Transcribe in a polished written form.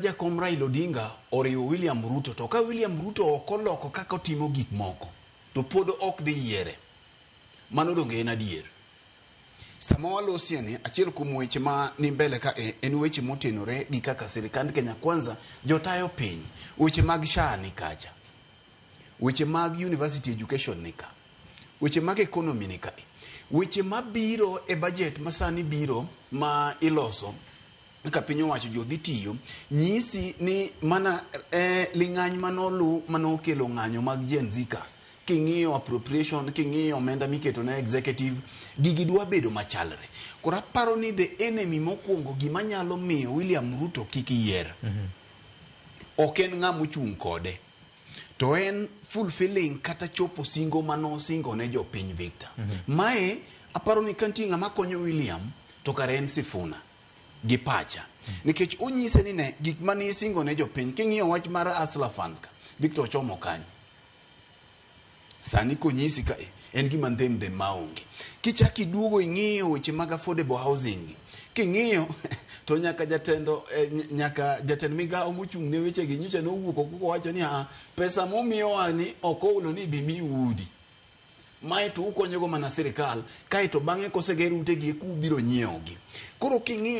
Jakom Raila Odinga oriwo William Ruto, to ka William Ruto ok oloko kaka otimo gik moko, to pod ok dhi yiere. Mano donge en adier? Sama walosie ni, achiel kuom weche ma ni mbele ka e, en weche motenore gi kaka sirikand Kenya Kwanza jotayo piny. Weche mag SHA ni kacha. Weche mag university education ni ka. Weche mag economy ni ka. Weche mabiro e budget ma sani biro ma iloso kaka piny owacho jodhi tiyo nyisi ni mana ling'any manolu manokelo ng'anyo mag Gen Z ka king'iyo appropriation, king'iyo omenda miketo ne executive, gigi dwa bedo machalre. Koro aparo ni the enemy mokwongo, gima nyalo miyo William Ruto kik yier, ok en ng'ama ochung' kode, to en fulfilling kata chopo singo manosingo ne jopiny, Victor. Mae aparo ni ka nitie ng'ama konyo William, to kare en Sifuna gi pacha, nikech onyise ni ne gik mane isingo ne jopiny. King'iyo wach mar Hustler Funds ka, Victor, ochomo kanye sani? Konyisi ka en gima ndhem ndhem maonge. Kichak iduogo ing'iyo weche mag affordable housing gi, king'iyo to nyaka jatendo nyaka jatend migawo mochung' ne weche gi nyocha nowuok oko kowacho ni pesa momiyowa ni ok oulo ni bi miu udi. Mae to ukonyogo mana sirikal, kaeto bang'e koseger utegi eka ubiro nyiewogi. Koro king'iyo